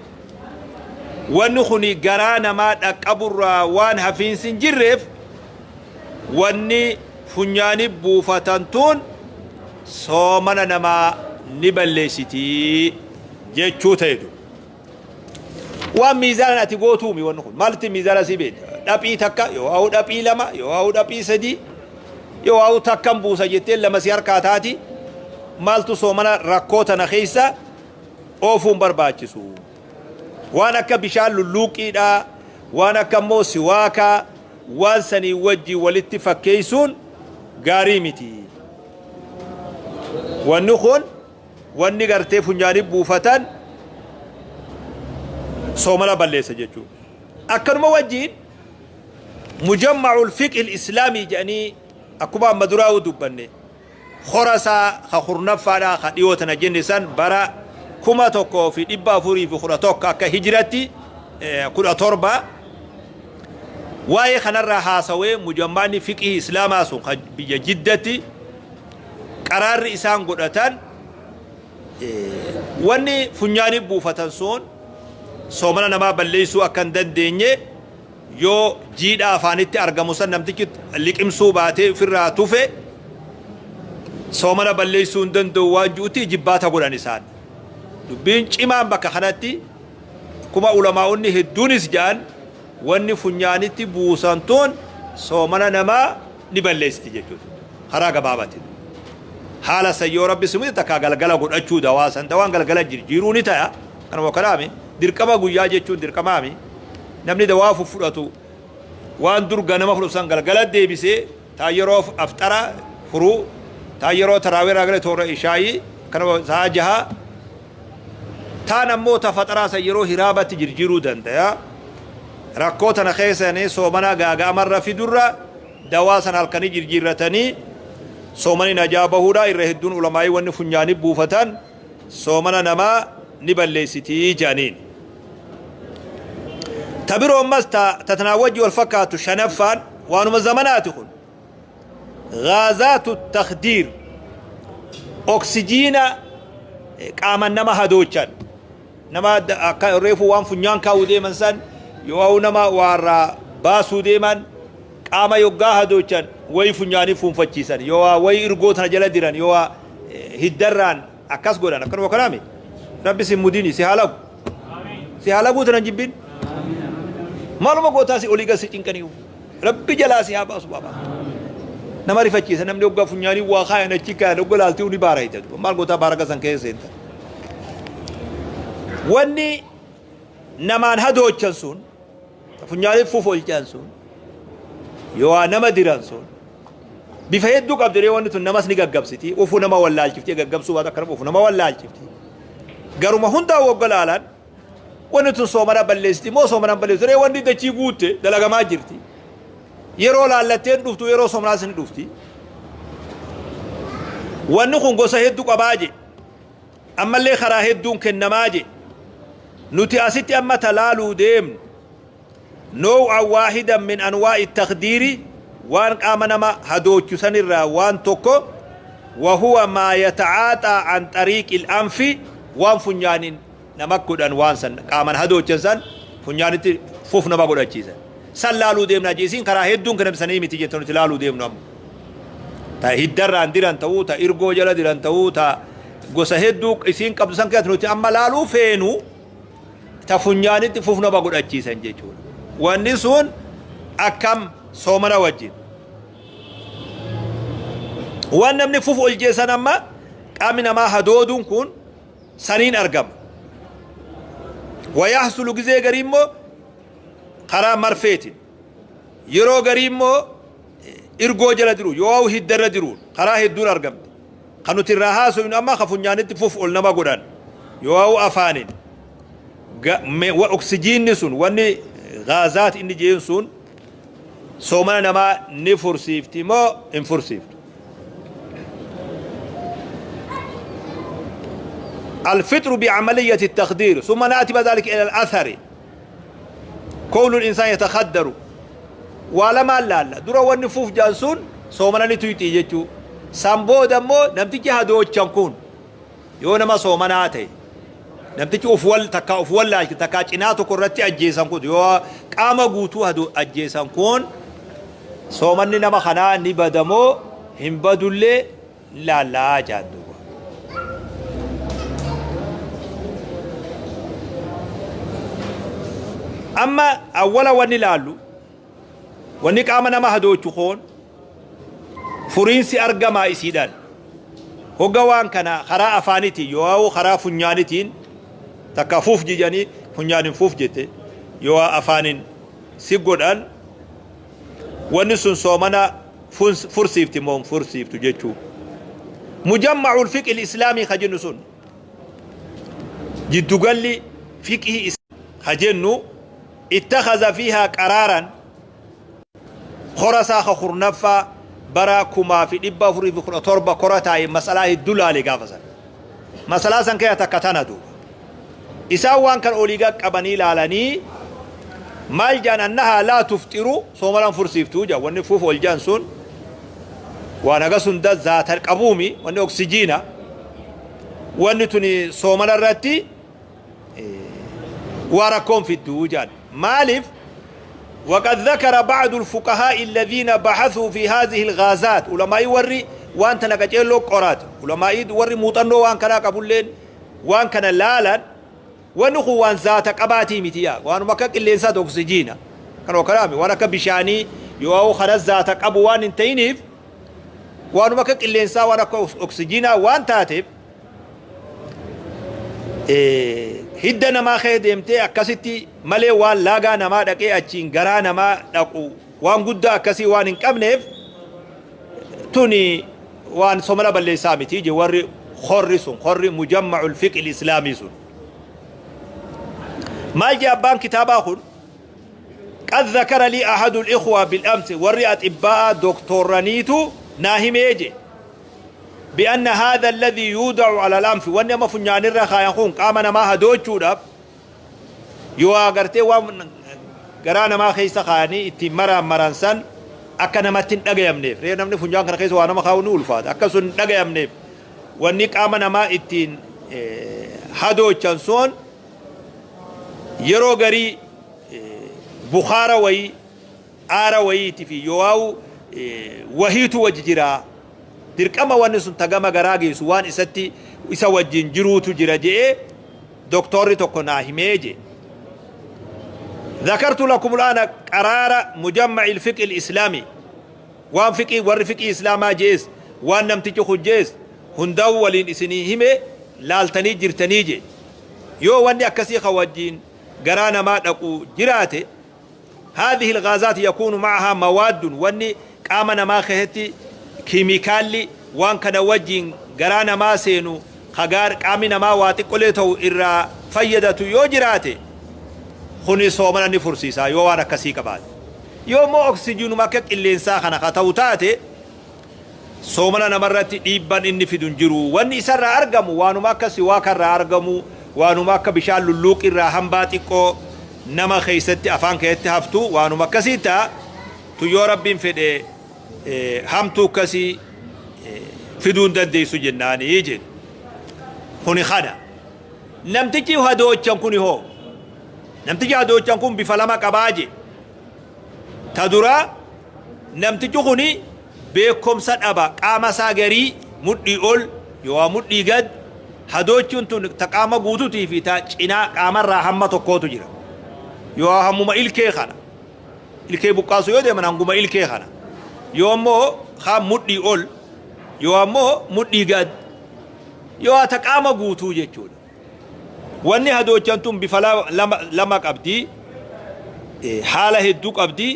S1: wanni kuni garaa namaa dhaqqaburraa waan hafiinsi hin jirreef, wanni funyaani buufatan tun soomana namaa ni balleessitii jechuu ta'etu. Waan miizaanan ati gootuumi wanni kun maalitti miizaana si beekta? Dhaphii takka yoo ha'u, dhaphii lama yoo ha'u, dhaphii sadii yoo ha'u, takkan buusa jettee lama si harkaa taati. Maaltu soomana rakkoo tana keessa oofuun barbaachisu? Waan akka bishaan lulluuqiidha, waan akka immoo siwaakaa, waan sanii wajji walitti fakkeessuun gaarii miti. Wanni kun, wanni gartee funyaanii buufatan soomana balleessa jechuudha. Akkanuma wajjiin Mujamma'ul Fiqhil Islaamii jedhanii, akkuma amma duraa dubbanne, hora isaa ka kurnaffaadha ka dhiyoo tana jenne san, bara 1411 akka hijiratti 17 waa'ee kanarraa haasawee, mujammaanni fiqhii islaamaa sun ka biyya Jiddatti qaraarri isaan godhatan, wanni funyaanii buufatan sun soomana namaa balleessuu akka hin dandeenye, yoo jiidha afaanitti argamu san namtichi liqimsuu baatee ofirraa tufe soomana balleessuu hin danda'u waan ji'utti jibbaata godhan isaan. Dubbiin cimaan bakka kanatti, akkuma ulamaa'onni hedduunis jedhan, wanni funyaanitti buusan tun soomana namaa ni balleessiti jechuudha. Karaa gabaabaatiin. Haala san yoo Rabbi simuti takkaa galgala godhachuu, dawaa san dawaan galgala jirjiiruu ni ta'a. Kanuma kanaami dirqama guyyaa jechuun dirqamaami. Namni dawaa fudhatu waan dur ganama fudhatu san galgala deebisee, taa yeroo afxara furuu, taa yeroo taraawii irraa gale toora ishaayii kanuma sa'a 6, taan ammoo ta faxaraa san yeroo hiraabatti jirjiiruu danda'a. Rakkoo tana keessanii soomana gaaga'amarra fidurra dawaa san halkanii jirjiirratanii soomani najaa bahuudha. Irra hedduun ulamaa'ii wanni funyaanii buufatan soomana namaa ni balleessitii jedhaniin. Ta biroo ammas ta tanaa wajji wal fakkaatu, shanaffaan, waanuma zamanaati kun, gaazaatu takhdiir, oksijiina qaama nama hadoochan, nama akka reefu waan funyaan kaa'uu deeman san yoo nama waarraa baasuu deeman qaama yoggaa hadoochan wayi funyaanii fuunfachiisan, yoo wayi irgoo tana jala diran, yoo hiddarraan akkas godhan, akkanuma kanaami. Rabbi si mudini, si halagu, si halaguu tanan jibbin. Maaluma gootaa si olii gasi cinqanii, Rabbi jalaa si haa baasu. Baabaa nama rifachiisa. Namni hoggaa funyaanii waa kaayan achi kaayan hogga laaltii ni baara hidhatu. Maal gootaa baara san keessa seenta? Wanni namaan hadoochan sun, funyaanii fuuf olchan sun, yoo nama diran sun bifa hedduu qabdi. Wanni tun namas ni gaggabsiti, ufu nama wallaalchifti. Gaggabsuu baatu akkana ufu nama wallaalchifti. Garuma hundaa wogga laalan, wanni tun soomana balleessiti moo soomana balleessitu ree? Wanni dachii guutte dalagamaa jirti. Yeroo laallatteen dhuftu, yeroo soomanaas ni dhufti. Wanni kun gosa hedduu qabaa je, ammallee karaa hedduun kennamaa je. Nuti asitti amma talaaluu deemnu نوعا واحدا من أنواع التخدير, waan qaama nama hadoochu sanirraa waan tokko, وهو ما يتعاطى عن طريق الأنف, waan funyaanin nama godhan, waan san qaaman hadoochan san funyaanitti fuf nama godhachiisan san laaluu deemna. Jeesiin karaa hedduun kenamsanii miti jettu. Nuti laaluu deemnu amma ta hiddarraan diran ta'uu, ta irgoo jala diran ta'uu, ta gosa hedduu isiin qabdu san keessatti nuti amma laaluu feenu ta funyaanitti fuf nama godhachiisan jechuudha. Wanni sun akkam soomana wajjin? Waan namni fuf ol jeessan amma qaamni namaa hadooduun kun saniin argama. ويحصل gizee garii immoo karaa marfeetiin. Yeroo garii immoo irgoo jala jiru yoo hidda irra jiru karaa hedduun argamte. Kan nuti irraa haasofnu amma ka funyaanitti fuf ol nama godhan yoo afaaniin oksijiinni sun wanni gaazaat inni jeen sun soomana namaa ni fursiifti moo hin fursiiftu? الفطر بعملية التخدير ثم نأتي بعد ذلك إلى الأثر كون الإنسان يتخدر ولا لا لا درا ونفوف جانسون soomana ni tuyxii jechuu. San booda immoo namtichi hadoochan kun yoo nama soomanaa ta'e namtichi of wal takkaa of wallaalchi takkaa cinaa tokko irratti ajjeesan kun yoo qaama guutuu hado ajjeesan kun soomanni nama kanaa ni badamoo hin badullee laallaa jaan duuba. Amma awwala wanni laallu wanni qaama nama hadoochu kun furiinsi argamaa isiidhaan hogga waan kana karaa afaanitiin yoo karaa funyaanitiin takka fuuf jijanii funyaanin fuuf jette yoo afaanin si godhan wanni sun soomana fursiifti moo hin fursiiftu jechuu. Mujammacu lfiqhi islaamii ka jennu sun jiddugalli fiqhii ka jennu ittakhadha fiihaa qaraaran kora isaa ka kurnaffaa bara 1417 kora taa'e masalaa hedduu laale gaafa san. Masalaa san keessa takka tana duuba. Isaan waan kan olii qabanii laalanii maal jaan annahaa laa tufxiru soomalaan fursiiftuu jaa wanni fuuf ol jaan sun waan hagas hunda zaata qabuumi wanni oksijiina wanni tuni soomana irratti waa rakkoon fidduu jaan maaliif. وقد ذكر بعض الفقهاء الذين بحثوا في هذه الغازات علماء وري وان تنقجلو قرات علماء وري موطنو وان كان قبولين وان كان لالا ونخو وان ذات قباتي متيا وان مكا قلينسا اكسجينا كانوا كلامي وانا كبشاني يو خرز ذات قبو وان انتينيف وان مكا قلينسا وانا اكسجينا وان تاتب hidda namaa kee deemtee akkasitti malee waan laagaa namaa dhaqee achiin garaa namaa dhaqu waan guddaa akkasii waan hin qabneef tuni waan somana balleessaa miti je warri horri sun horri mujammacu lfiqhi islaamii sun maal je abbaan kitaabaa kun. قد ذكر لي أحد الإخوة بالأمس وري أطباء دكتورانيتو ناهميجي بأن هذا الذي يوضع على الأنف وأنما فنيان الرخا يكون قام ما هدوچو داب يو أغرتي وان غرانا ما خيسا خاني itti mara maransan akka namatti hin dhagayamneef ree namni funyaan kana keessa waa nama kaa'u ni ulfaata akka sun hin dhagayamneef wanni qaama namaa ittiin hadoochan sun yeroo garii bukaara wayii aara wayiiti fi yoo wahiitu wajji jiraa dirqama wanni sun tagama garaa geessu waan isatti isa wajjin jiruutu jira je'ee doktorri tokko naa himee je. ذكرت لكم الآن قرار مجمع الفقه الإسلامي وان فقه ور فقه إسلاما جيس وان نمتج خجيس هندو ولين إسني همي لالتني جرتني جي يو واني أكسي خوجين قرانا ما دقو جراتي هذه الغازات يكون معها مواد واني قامنا ما خهتي كيميكالي وان كان وجين قرانا ما سينو خغار قامنا ما واتي قلتو إرا فيدتو يو جراتي خوني سومنا ني فرسيسا يو وانا كسي كباد يو مو أكسجين ما كك اللي إنسان خطو تاتي سومنا نمرتي ديبان إني في دنجرو واني سر أرقمو وانو ما كسي واكر أرقمو وانو ما كبشال اللوك إرا همباتيكو نما خيستي أفان كيتي هفتو وانو ما كسيتا تو يو ربين في همتو كسي في دون دنديسو جناني يجن خوني خانا نمتجي هدو كوني هو namtichi hadoochan kun bifa lama qabaa je. Ta dura namtichi kuni beekumsa dhaba qaama isaa garii mudhii ol yoo mudhii gad hadoochuun tun ta qaama guutuutii fi ta cinaa qaamarraa hamma tokkootu jira yoo hammuma ilkee kana ilkee buqqaasu yoo deeman hanguma ilkee kana yoo ammoo haa mudhii ol yoo ammoo mudhii gad yoo ta qaama guutuu jechuudha. Wanni hadoochan tun bifa lama qabdi, haala hedduu qabdi.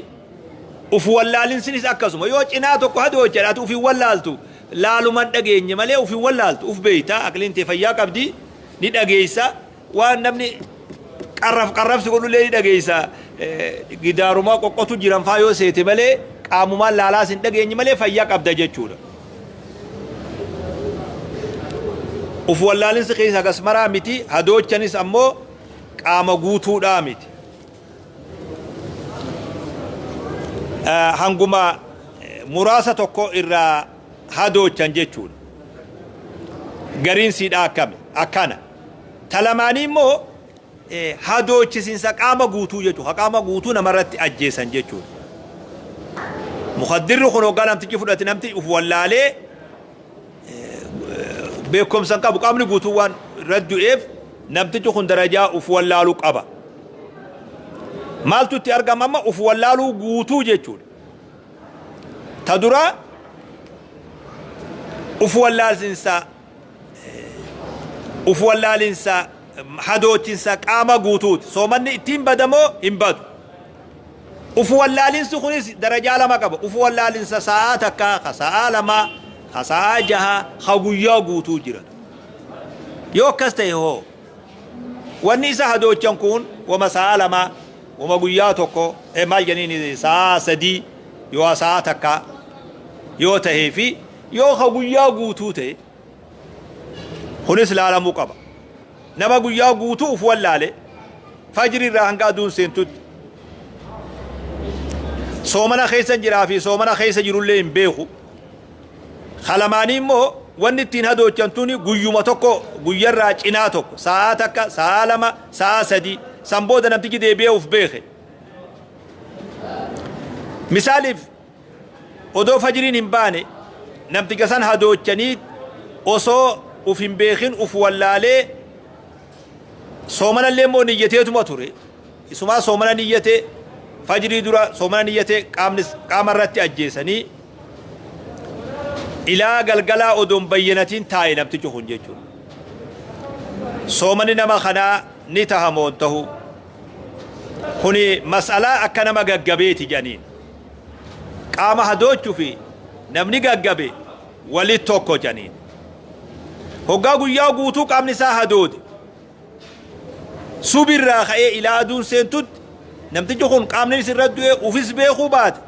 S1: Uf wallaalinsinis akkasuma yoo cinaa tokko hadoochan ati uf hin wallaaltu laaluman dhageenye malee uf hin wallaaltu uf beeyta aqliin tee fayyaa qabdi ni dhageeysa waan namni qarraf qarrafsi godhullee ni dhageeysa gidaarumaa qoqqotu jiran faa yoo seete malee qaamumaan laalaas hin dhageenye malee fayyaa qabda jechuudha. Uf wallaalinsi keessa hagas maraa miti hadoochanis ammoo qaama guutuudhaa miti. Hanguma muraasa tokko irraa hadoochan jechuudha. Gariin siidhaa akkami akkana. Ta lamaanii immoo hadoochisiinsa qaama guutuu jechuudha. Qaama guutuu namarratti ajjeesan jechuudha. Mukaddirri kun hoggaa namtichi fudhate namti uf wallaalee beekumsa hin qabu qaamni guutuu waan irratti du'eef namtichi kun darajaa uf wallaaluu qaba. Maaltu itti argama amma uf wallaaluu guutuu jechuudha. Ta duraa uf wallaalsinsa uf wallaalinsa hadoochinsa qaama guutuuti. Soomanni ittiin badamoo hin badu. Uf wallaalinsi kunis darajaa lama qaba. Uf wallaalinsa sa'aa takkaa, ka sa'aa lamaa, ka sa'aa jahaa, ka guyyaa guutuu jira. Yoo akkas ta'e hoo wanni isa hadoochan kun wama sa'aa lamaa, wama guyyaa tokko, maal jedhaniin sa'aa sadii yoo sa'aa takkaa yoo ta'ee fi yoo ka guyyaa guutuu ta'e kunis laalamuu qaba. Nama guyyaa guutuu uf wallaale fajri irraa hanga aduun seentutti soomana keessa jiraa fi soomana keessa jirullee hin beeku. Kalamaanii immoo wanni ittiin hadoochan tuni guyyuma tokko guyyarraa cinaa tokko sa'aa takka sa'aa lama sa'aa sadii san booda namtichi deebi'ee uf beeke. Misaaliif odoo fajriin hin baane namticha san hadoochanii osoo uf hin beekin uf wallaalee soomanallee immoo niyyateetuma ture. Isumaa soomana niyyatee fajrii dura soomana niyyatee qaama irratti ajjeesanii ilaa galgalaa odoon bayyanatiin taa'e namtichi kun jechuudha. Soomanni nama kanaa ni taha moo hin tahu? Kuni mas'alaa akka nama gaggabeeti jedhaniin. Qaama hadoochuu fi namni gaggabe wali tokko jedhaniin. Hoggaa guyyaa guutuu qaamni isaa hadoode subirraa ka'ee ilaa aduun seentutti namtichi kun qaamni irra du'e ufis beekuu baate.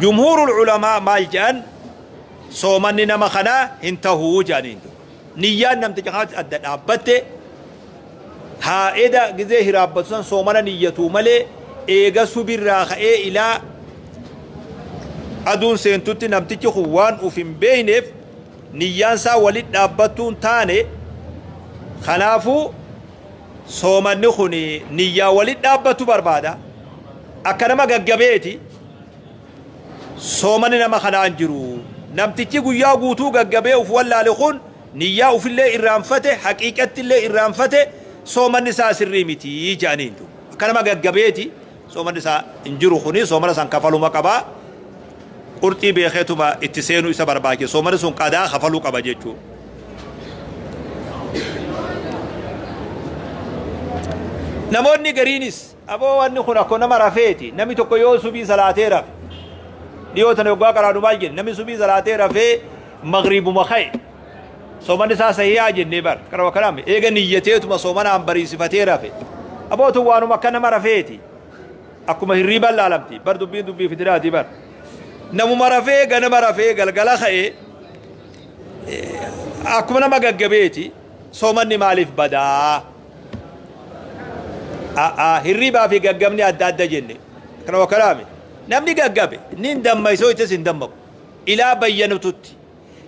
S1: Jumhuurul ulamaa maal jedhan soomanni nama kanaa hin tahuu jedhaniin. Niyyaan namticha kanaatti adda dhaabbatte haa eda gizee hiraabbatu san soomana niyyatuu malee eega subirraa ka'ee ilaa aduun seentutti namtichi kun waan uf hin beekneef niyyaan isaa walit dhaabbattuun taane kanaafuu soomanni kun niyyaa walit dhaabbatu barbaada. Akka nama gaggabeeti soomanni nama kanaan jiru. Namtichi guyyaa guutuu gaggabee uf wallaale kun niyyaa ufillee irraanfate haqiiqatti illee irraanfate soomanni isaa sirrii miti jedhaniin. Akka nama gaggabeeti soomanni isaa hin jiru kuni soomana san kafaluma qabaa. Qurxii beekeetuma itti seenuu isa barbaachisa. Soomanni sun qadaa kafaluu qaba jechuudha. Namoonni gariinis aboo wanni kun akkuma nama rafeeti. Namni tokko yoo subii salaatee rafe dhiyoo tana yoggaa qaraanu maal jenne namni subii salaatee rafee magriibuma ka'e soomanni isaa sahihaa jennee bar kana kanaam eega niyyateetuma soomanaan bariisifatee rafe abootu waanuma akka nama rafeeti akkuma hirriiban laalamti bar dubbiin dubbii fitinaati bar namuma rafee ganama rafee galgala ka'e akkuma nama gaggabeeti soomanni maaliif badaa hirriibaa fi gaggabni adda adda jenne kana kanaami namni gaggabe ni hin dammaysoo ittis hin dammaqu ilaa bayyanututti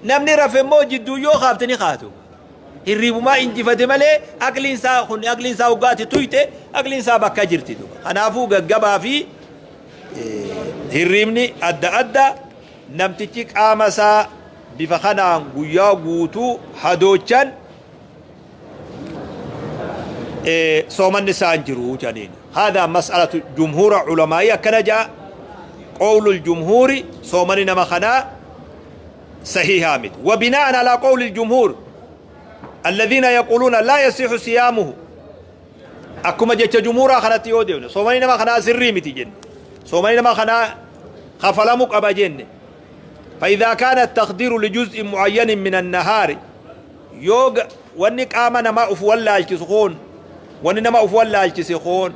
S1: namni rafe immoo jidduu yoo kaafte ni kaatu hirriibumaa injifate malee aqliin isaa kun aqliin isaa hoggaati tuyte aqliin isaa bakka jirti duuba kanaafuu gaggabaa fi hirriibni adda adda namtichi qaama isaa bifa kanaan guyyaa guutuu hadoochan soomanni isaa hin jiru jedhaniin. Haadaa mas'alatu jumhuura ulamaa'ii akkana ja'a qawlul jumhuuri soomanni nama kanaa sahihaa miti. Wabinaa'an alaa qawlil jumhuur alladhiina yaquuluuna laa yasiixu siyaamuhu akkuma jecha jumhuuraa kanatti yoo deemne soomanni nama kanaa sirrii miti jenne. Soomanni nama kanaa kafalamu qaba jenne. فإذا كان التخدير لجزء معين من النهار yoo wanni qaama namaa uf wallaalchisu kun, wanni nama uf wallaalchise kun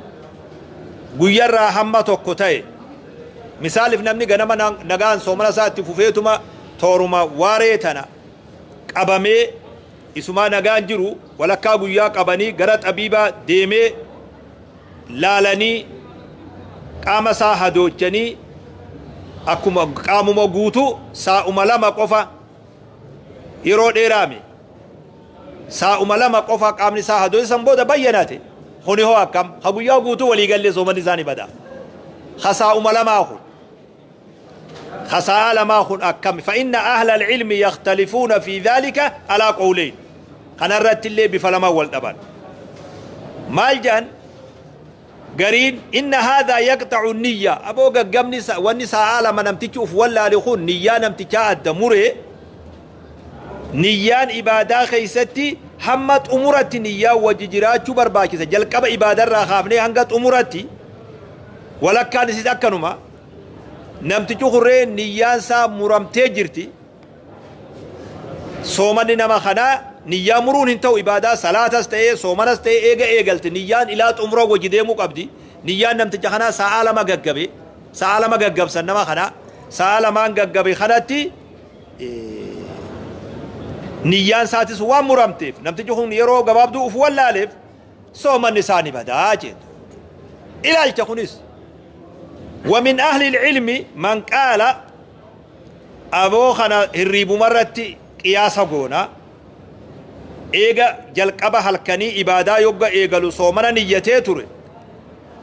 S1: guyyarraa hamma tokko ta'e, misaaliif namni ganama nagaan soomana isaa itti fufeetuma tooruma waaree tana qabamee isumaa nagaan jiru, walakkaa guyyaa qabanii gara xabiibaa deemee laalanii qaama isaa hadoochanii, akkuma qaamuma guutuu saa'uma 2 qofa, yeroo dheeraame saa'uma 2 qofa qaamni isaa hadooche, san booda bayyanate, kuni hoo akkam? Ha guyyaa guutuu walii gallee soomanni isaa ni bada. Ha saa'uma 2 kun, ha sa'a 2 kun akkam? فإن أهل العلم يختلفون في ذلك على قولين. Kanarratti illee bifa lama wal dhaban. Maal jedhan gariin? إن هذا يقطع النية. Aboo, gaggabni wanni sa'a 2 namtichi uf wallaale kun niyyaa namtichaa adda mure. Niyyaan ibaadaa keeysatti hamma xumuratti niyyaa wajji jiraachuu barbaachisa, jalqaba ibaadarraa kaafnee hanga xumuratti. Walakkaan isis akkanuma namtichi hurree niyyaan isaa muramtee jirti. Soomanni nama kanaa, niyyaa muruun hin ta'u. Ibaadaa salaatas ta'ee soomanas ta'ee eega eegalte niyyaan ilaa xumura wajji deemuu qabdi. Niyyaan namticha kanaa sa'a 2 gaggabe, sa'a 2 gaggabsan nama kanaa, sa'a 2n gaggabe kanatti niyyaan isaatis waan muramteef, namtichi kun yeroo gabaabduu uf wallaaleef soomanni isaa ni badaa jedhu. Ilaalcha kunis. ومن أهل العلم من قال aboo, kana hirriibumarratti qiyaasa goona. Eega jalqaba halkanii ibaadaa yogga eegalu soomana niyyatee ture,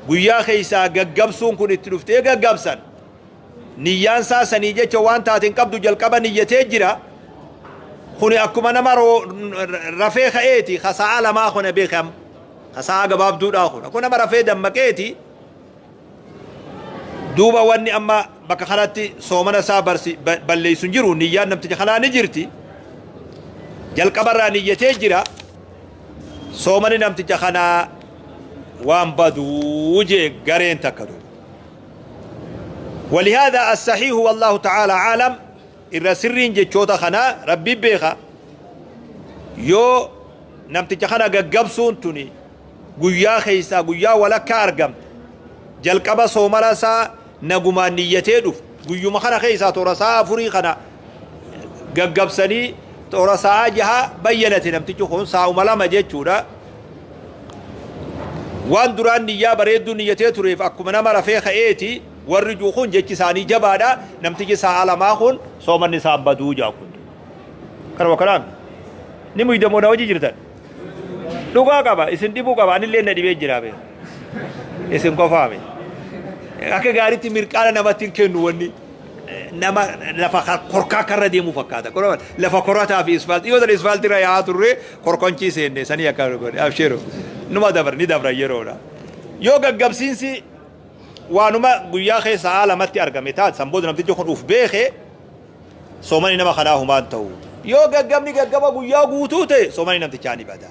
S1: guyyaa keeysaa gaggabsuun kun itti dhuftee gaggabsan, niyyaan isaa sanii jecha waan taateen qabdu, jalqaba niyyatee jira. Kuni akkuma nama rafee ka'eeti. Ka sa'a 2 kuna beekam, ka sa'a gabaabduudhaa kun akkuma nama rafee dammaqeeti. Duuba wanni amma bakka kanatti soomana isaa balleessu hin jiru. Niyyaan namticha kanaa ni jirti, jalqabarraa niyyatee jira, soomani namticha kanaa waan baduu jee gareen takka duuba. ولهذا الصحيح والله تعالى أعلم, irra sirriin jechoota kanaa rabbi beeka, yoo namticha kana gaggabsuun tuni guyyaa keeysaa guyyaa walakkaa argamte, jalqaba soomana isaa nagumaan niyyatee dhufu, guyyuma kana keessaa toora sa'a 4 kana gaggabsanii toora sa'a 6 bayyanate, namtichi kun saa'uma 2 jechuudha. Waan duraan niyyaa bareedduu niyyatee tureef akkuma nama rafee ka'eeti warri jiru kun jechi isaanii jabaadha. Namtichi sa'a 2 kun soomanni isaan baduu jaa. Kun kanuma kanaaf ni muydamoo na hojii jirtan dhugaa qaba, isin dhibuu qaba, anillee na dhibee jira. Bee isin qofaame akka gaariitti mirqaana namatti hin kennu. Wanni nama lafa korkaa karra deemuu fakkaata. Lafa korataa fi isfaaltii yoo ta'an isfaaltii irra yaa'aa turre korkonchii seenne sanii akka godhe. Absheero, numa dabra, ni dabra yeroodha. Yoo gaggabsiinsi waanuma guyyaa keessa sa'a 2tti argame taate, san booda namtichi kun uf beekee, soomani nama kanaa humaan ta'u. Yoo gaggabni gaggaba guyyaa guutuu ta'e, soomani namtichaa ni bada.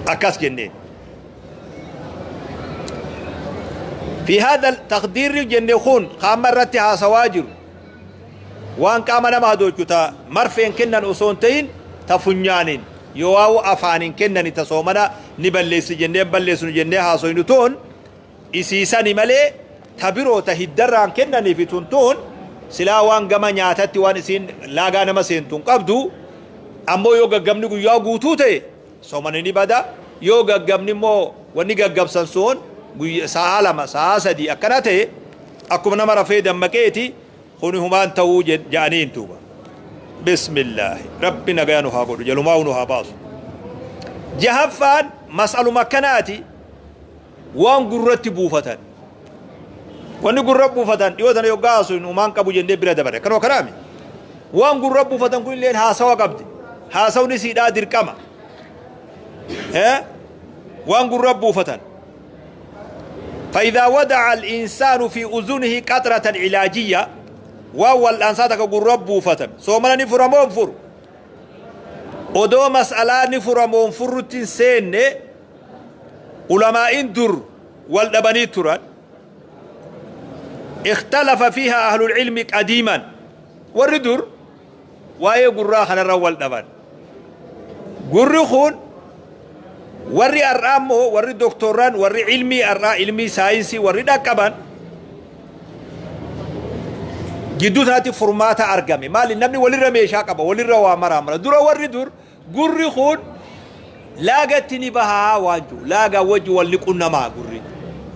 S1: Akkas jenneen. في هذا التخدير jenne kun qaama irratti haasawaa jiru waan qaama nama hadoochu ta marfeen kennan osoo hin ta'in, ta funyaaniin yoo waa'u afaaniin kennani ta soomana ni balleessi jennee balleessinu jennee haasoynu tun isiisani malee, ta biroo ta hiddarraan kennanii fi tun silaa waan gama nyaatatti waan isiin laagaa nama seentuun qabdu. Ammoo yoo gaggabni guyyaa guutuu ta'e soomani ni bada. Yoo gaggabni immoo wanni gaggabsan sun sa'a 2, sa'a 3 akkana ta'e, akkuma nama rafee dammaqeeti, kuni humaan ta'uu jedhaniin tuuba. Bismillaahi, rabbi nagaya nu haa godhu, jalumaa nu haa baasu. Jahaffaan mas'aluma akkanaati, waan gurratti buufatan. Wanni gurra buufatan dhiyoo tana yoggaa haasoynu humaan qabu jennee bira dabare. Akkanuma kanaami waan gurra buufatan kun illeen haasawa qabdi, haasawni siidhaa dirqama. Waan gurra buufatan. فإذا وضع الإنسان في أذنه قطرة علاجية, waan wal'aansaa takka gurra buufatan, soomana ni furamoon furu? Odoo mas'alaa ni furamoon furrutti hin seenne, ulamaa'in dur wal dhabanii turan. Ikhtalafa fiihaa ahlul ilmi qadiiman. Warri dur waa'ee gurraa kanarra wal dhaban. Gurri kun warri har'aa immoo warri doktorran, warri ilmii har'aa, ilmii saayinsii warri dhaqqaban, gidduu sanatti furmaata argame. Maali, namni walirra meeshaa qaba, walirra waa maraa mara. Dura warri dur gurri kun laagatti ni bahaa waan jiru, laagaa wajji walli qunnamaa gurri.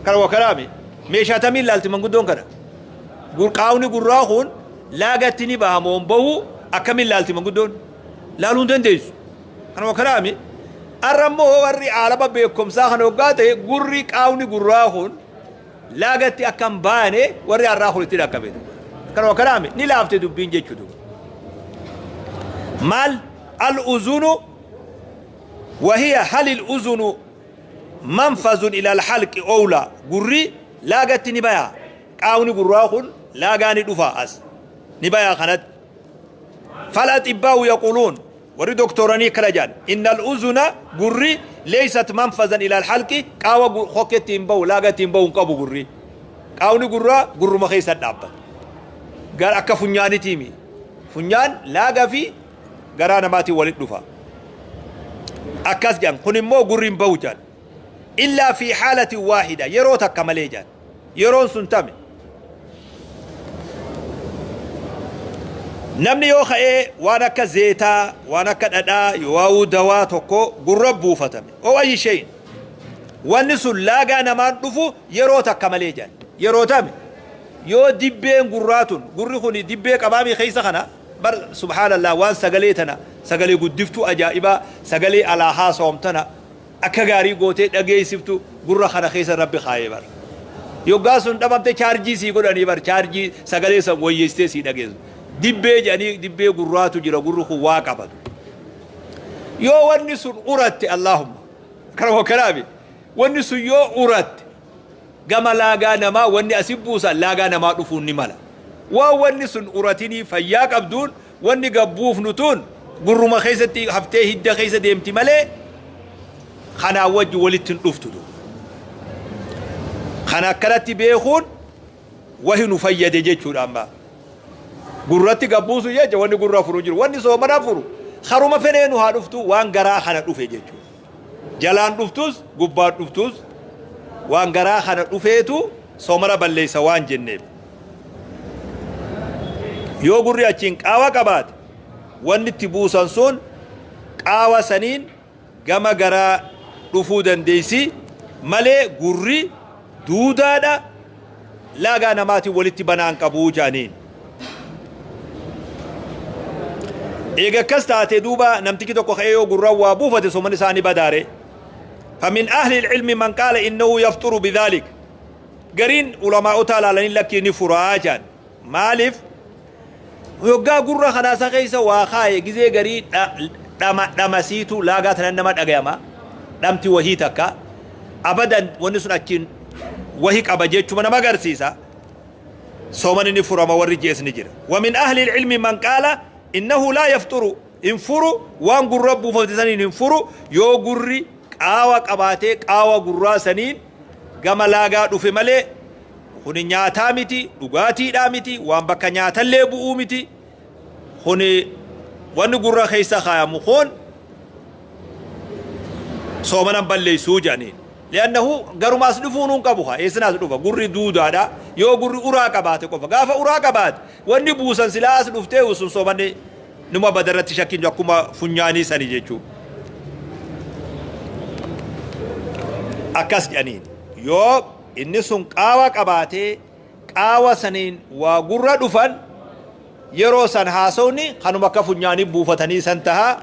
S1: Kana waa kalaami meeshaa tamiin laalti manguddoon kana. Qaawni gurraa kun laagatti ni baha moo hin bahu, akkamiin laalti manguddoon? Laaluu hin dandeessu. Kana waa kalaami. Har'a immoo warri aalama beekumsaa kana hoggaa ta'e, gurri, qaawni gurraa kun laagatti akka hin baane warri har'aa kun itti dhaqqabe. Kana waa kalaami ni laafte dubbiin jechuudha. Maal al-uzunu وهي هل الأذن منفذ إلى الحلق أو لا. Gurri laagatti ni baya, qaawni gurraa kun laagaa ni dhufa, as ni baya kanatti. فالأطباء يقولون, warri doktoranii kala jedhan, إن الأذن, gurri, ليست منفذا إلى الحلق. Qaawa hokketti hin bahu, laagatti hin bahu hin qabu gurri. Qaawni gurraa gurruma keessa dhaabbata gar akka funyaanitiimi. Funyaan laaga fi garaa namaatiin walitti dhufa akkas jedhan. Kun immoo gurri hin bahu jedhan, إلا في حالة واحدة, yeroo takka malee jedhan. Yeroon sun tame? Namni yoo ka'ee waan akka zeetaa, waan akka dhadhaa, yoo dawaa tokko gurra buufatame oo أي شيء, wanni sun laagaa namaan dhufu yeroo takka malee jedhan. Yeroo tame? Yoo dibbeen gurraa tun, gurri kun dibbee qabaamii keessa kana bar, subhaanallah, waan sagalee tana, sagalee guddiftuu ajaa'ibaa, sagalee alaa haasawam tana akka gaarii gootee dhageessiftu gurra kana keessa Rabbi kaayee bar. Yoggaa sun dhabamte chaarjii sii godhanii bar, chaarjii sagalee san wayyeessitee sii dhageessu. Dibbee jedhanii, dibbee gurraatu jira, gurri kun waa qabatu. Yoo wanni sun uratte, allahumma kana kanaafi, wanni sun yoo uratte gama laagaa namaa, wanni asi buusan laagaa namaa dhufuun ni mala. Waan wanni sun uratinii fayyaa qabduun, wanni gabbuufnu tun gurruma keessatti haftee hidda keessa deemti malee kanaa wajji walitti hin dhuftu. Kana akkanatti beekuun wahi nu fayyade jechuudha. Amma gurratti gabbuusu jecha wanni gurra furu jiru, wanni soomana furu haruma fedheenu haa dhuftu, waan garaa kana dhufe jechuudha. Jalaan dhuftus gubbaan dhuftus waan garaa kana dhufeetu soomana balleessa waan jenneef. Yoo gurri achiin qaawa qabaate, wanni itti buusan sun qaawa saniin gama garaa dhufuu dandeessi malee gurri duudaadha, laagaa namaatiin walitti banaan qabuu jaaniin. Eega akkas taate duuba, namtichi tokko ka'ee yoo gurraan waa buufate soomani isaanii badaare? فمن أهل العلم من قال إنه يفطر بذلك. Gariin ulamaa'ota ilaalanii lakkii ni furaa jaan. Maaliif? Yoggaa gurra kanaasa keessa waa kaaye, gizee garii dhama dhamasiitu laagaa tanan nama dhagayama, dhamti wahii takka abadan wanni sun achiin wahi qaba jechuma nama agarsiisa. Soomani ni furama warri jees ni jira. ومن أهل العلم من قال إنه لا يفطر, hin furu, waan gurra buufate saniin hin furu. Yoo gurri qaawa qabaatee qaawa gurraa saniin gama laagaa dhufe malee, kuni nyaataa miti, dhugaatiidhaa miti, waan bakka nyaatallee bu'uu miti. Kuni wanni gurra keessa kaayamu kun soomanan balleessuu jedhaniin. لأنه garuma as dhufuu nuun qabu haa eessina as dhufa? Gurri duudaadha. Yoo gurri uraa qabaate qofa, gaafa uraa qabaate wanni buusan silaa as dhuftee sun soomanni numa badarratti shakkiin akkuma funyaanii sani jechuu akkas jedhaniin. Yoo inni sun qaawa qabaatee qaawa saniin waa gurra dhufan, yeroo san haasawni kanuma akka funyaanii buufatanii san tahaa,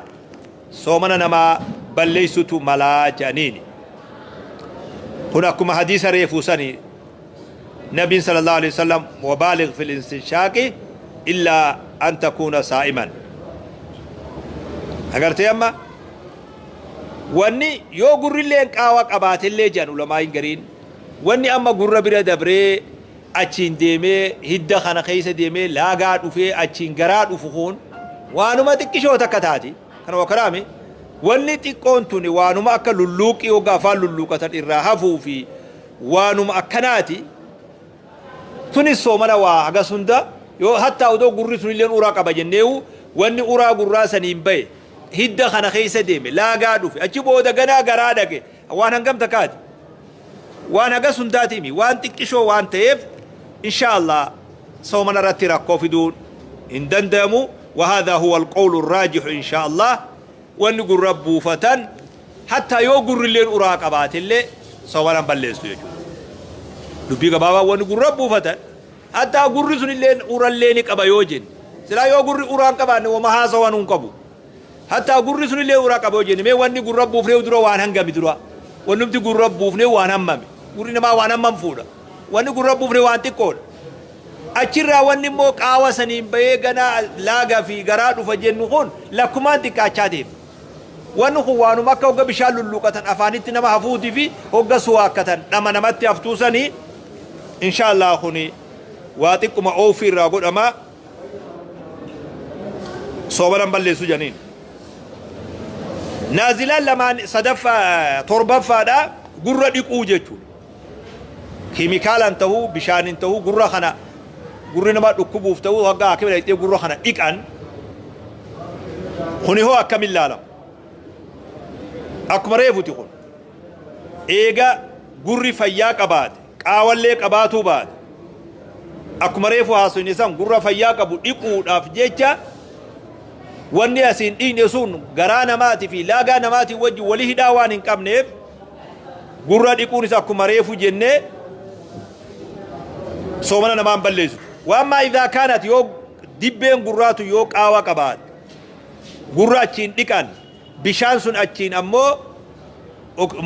S1: soomana namaa balleessutu malaa jedhaniini. Kun akkuma hadiisa reefuu sani, nabiin صلى الله عليه وسلم وبالغ في الاستنشاق إلا أن تكون صائما. Agartee, amma wanni yoo gurrilleen qaawa qabaatillee jedhan ulamaayin gariin, wanni amma gurra bira dabree achiin deemee hidda kana keessa deemee laagaa dhufee achiin garaa dhufu kun waanuma xiqqishoo takka taati. Kana wakaraami wanni xiqqoon tuni waanuma akka lulluuqii hoggaa afaan lulluuqatan irraa hafuu fi waanuma akkanaati. Tunis soomana waa hagas hunda yoo hattaa odoo gurri sunilleen uraa qaba jenneehu, wanni uraa gurraa saniin bahe hidda kana keessa deeme, laagaa dhufe, achi booda ganaa garaa dhaqe, waan hangam takkaati? Waan hagas hundaatiimi, waan xiqqishoo waan ta'eef, insha Allah soomana irratti rakkoo fiduun hin danda'amu. وهذا هو القول الراجح إن شاء الله. Wanni gurra buufatan, hattaa yoo gurrilleen uraa qabaatillee, soomanan balleessu jechuudha. Dubbii gabaabaa, wanni gurra buufatan, hattaa gurri sunilleen urallee ni qaba yoo jenne, silaa yoo gurri uraan qabaanne wama haasawan hin qabu. Hattaa gurri sunillee uraa qaba yoo jenne, mee wanni gurra buufnee dura waan hangami? Dura wannumti gurra buufnee waan hammami? Gurri namaa waan hammam fuudha? Wanni gurra buufnee waan xiqqoodha. Achirraa wanni immoo qaawa saniin bahee ganaa laagaa fi garaa dhufa jennu kun lakkumaan xiqqaachaa deema. Wanni kun waanuma akka hogga bishaan lulluqatan afaanitti nama hafuutii fi hogga suwaakkatan dhama namatti haftuu sanii. Insha Allah kuni waa xiqquma oofii irraa godhama, soomanan balleessu janiin. Naazilaan lamaan sadaffaa torbaffaadha, gurra dhiquu jechuudha. Keemikaalaan ta'uu, bishaaniin ta'uu, gurra kana gurri namaa dhukkubuuf ta'uu, hogga hakima dhaqxee gurra kana dhiqan, kuni hoo akkamiin laalama? Akkuma reefuti, kun eega gurri fayyaa qabaate, qaawallee qabaatuu baate, akkuma reefu haasofne san, gurra fayyaa qabu dhiquudhaaf jecha wanni asiin dhiqne sun garaa namaatii fi laagaa namaatii wajji walii hidhaa waan hin qabneef, gurra dhiquunis akkuma reefu jennee soomana namaan balleessu. وأما إذا كانت, yoo dibbeen gurraatu yoo qaawa qabaate, gurra achiin dhiqan, bishaan sun achiin ammoo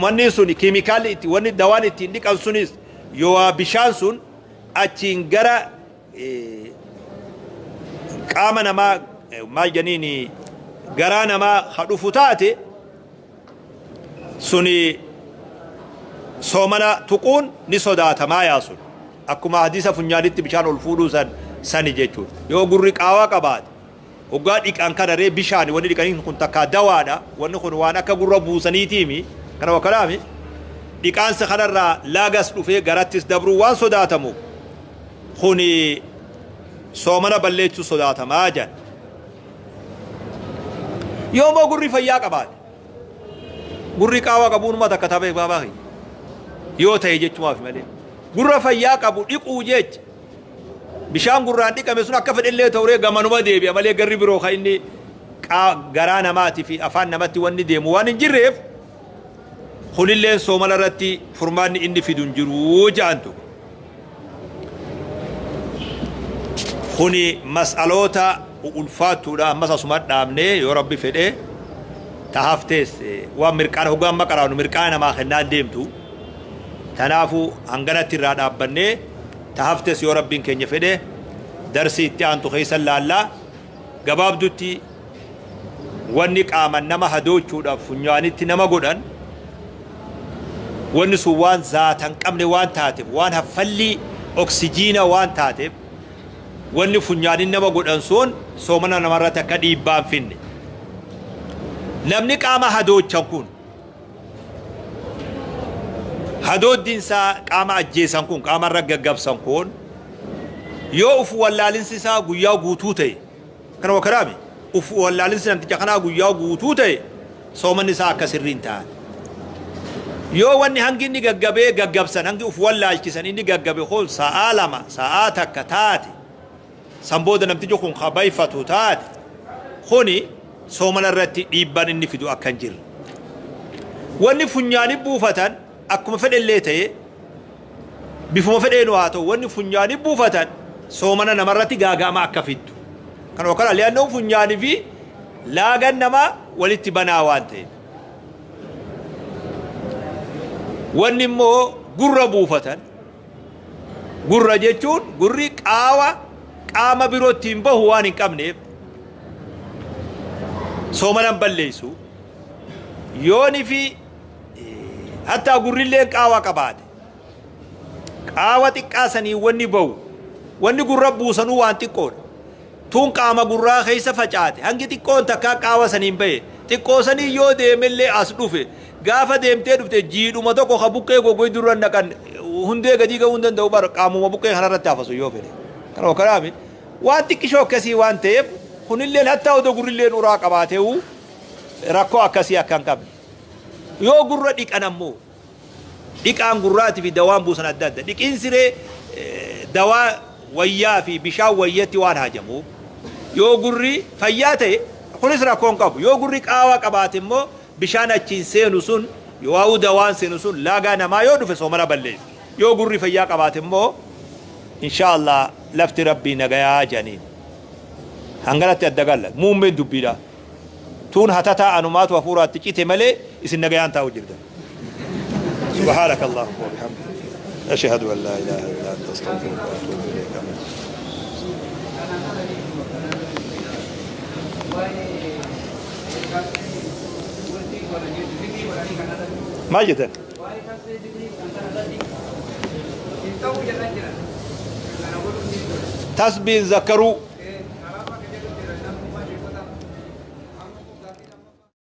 S1: wanni sun keemikaalli itti wanni dawaan ittiin dhiqan sunis yoo bishaan sun achiin gara qaama namaa, maal janiini, garaa namaa ha dhufu taate, suni soomana tuquun ni sodaatamaa. Yaa sun akkuma hadiisa funyaanitti bishaan ol fuudhuu san sani jechuudha. Yoo gurri qaawaa qabaate, hoggaa dhiqan kana ree bishaani wanni dhiqanii kun takkaa dawaadha, wanni kun waan akka gurra buusaniitiimi kana wakkalaami, dhiqaansa kanarraa laagas dhufee garattis dabruu waan sodaatamu, kuni soomana balleechuu sodaatamaa jedhan. Yoo immoo gurri fayyaa qabaate, gurri qaawaa qabuunuma takka taphee baabaa yoo ta'e jechumaaf malee, gurra fayyaa qabu dhiquu jecha bishaan gurraan dhiqame sun akka fedhellee ta'uree gamanuma deebi'a malee, garri biroo kan inni garaa namaatii fi afaan namatti wanni deemu waan hin jirreef, kunilleen soomana irratti furmaanni inni fidu hin jiru ja'antu. Kuni mas'aloota ulfaattuudha. Ammas asuma dhaabnee, yoo Rabbi fedhee ta haftees waan mirqaana hoggaa amma qaraanu mirqaana namaa kennaan deemtu. Tanaafu hanganatti irraa dhaabbannee, ta haftees yoo Rabbiin keenya fedhe darsii itti aantu keessa laallaa. Gabaabdutti, wanni qaaman nama hadoochuudhaaf funyaanitti nama godhan, wanni sun waan zaatan qabne waan taateef, waan haffallii oksijiina waan taateef, wanni funyaanin nama godhan sun soomana namarratti akka dhiibbaan finne. Namni qaama hadoochan kun, hadooddiinsaa qaama ajjeesan kun, qaama irra gaggabsan kun, yoo uf wallaalinsi isaa guyyaa guutuu ta'e, kana wakaraami, uf wallaalinsi namticha kanaa guyyaa guutuu ta'e, soomanni isaa akka sirrii hin taane. Yoo wanni hangi inni gaggabee gaggabsan, hangi uf wallaalchisan inni gaggabe kun sa'aa 2, sa'aa 1 taate, san booda namtichi kun kabayfatu taate, kuni soomana irratti dhiibbaan inni fidu akka hin jirre. Wanni funyaanii buufatan akkuma fedhellee ta'e, bifuma fedheenu haa ta'u, wanni funyaanii buufatan soomana namarratti gaaga'ama akka fiddu kana kana li'annoo funyaanii fi laagan namaa walitti banaa waan ta'eef. Wanni immoo gurra buufatan, gurra jechuun gurri qaawa qaama birootti hin bahu waan hin qabneef, soomanan balleessu. Yooni fi hattaa gurrilleen qaawa qabaate, qaawa xiqqaa sanii wanni bahu, wanni gurra buusanuu waan xiqqoodha. Tun qaama gurraa keessa facaate, hangi xiqqoon takkaa qaawa saniin bahe, xiqqoo sanii yoo deemellee as dhufe, gaafa deemtee dhufte jiidhuma tokko ka buqqee gogoy dura naqan. Hundee gadii ga'uu hin danda'u bar, qaamuma buqqee kanarratti hafasu yoo fedhe. Kana kanaami waan xiqqishoo akkasii waan ta'eef, kunilleen hattaa odoo gurrilleen uraa qabaateewu rakkoo akkasii akka hin qabne. Yoo gurra dhiqan ammoo, dhiqaan gurraatii fi dawaan buusan adda adda. Dhiqiin siree dawaa wayyaa fi bishaan wayyatti waan haajamuuf, yoo gurri fayyaa ta'e kunis rakkoo hin qabu. Yoo gurri qaawaa qabaate immoo, bishaan achiin seenu sun yoo dawaan seenu sun laagaa namaa yoo dhufe soomana balleessa. Yoo gurri fayyaa qabaate immoo, insha Allah lafti Rabbii nagayaa jedhaniin. Hanganatti adda galla. Muummeen dubbiidha. Tuun hatataa anumaatu hafuuraatti cite malee isin nagayaan taa'u jirtan. سبحانك اللهم وبحمدك، أشهد أن لا إله إلا أنت، أستغفرك وأتوب إليك. آمين. Maal jettan? Tasbiin zakkaruu.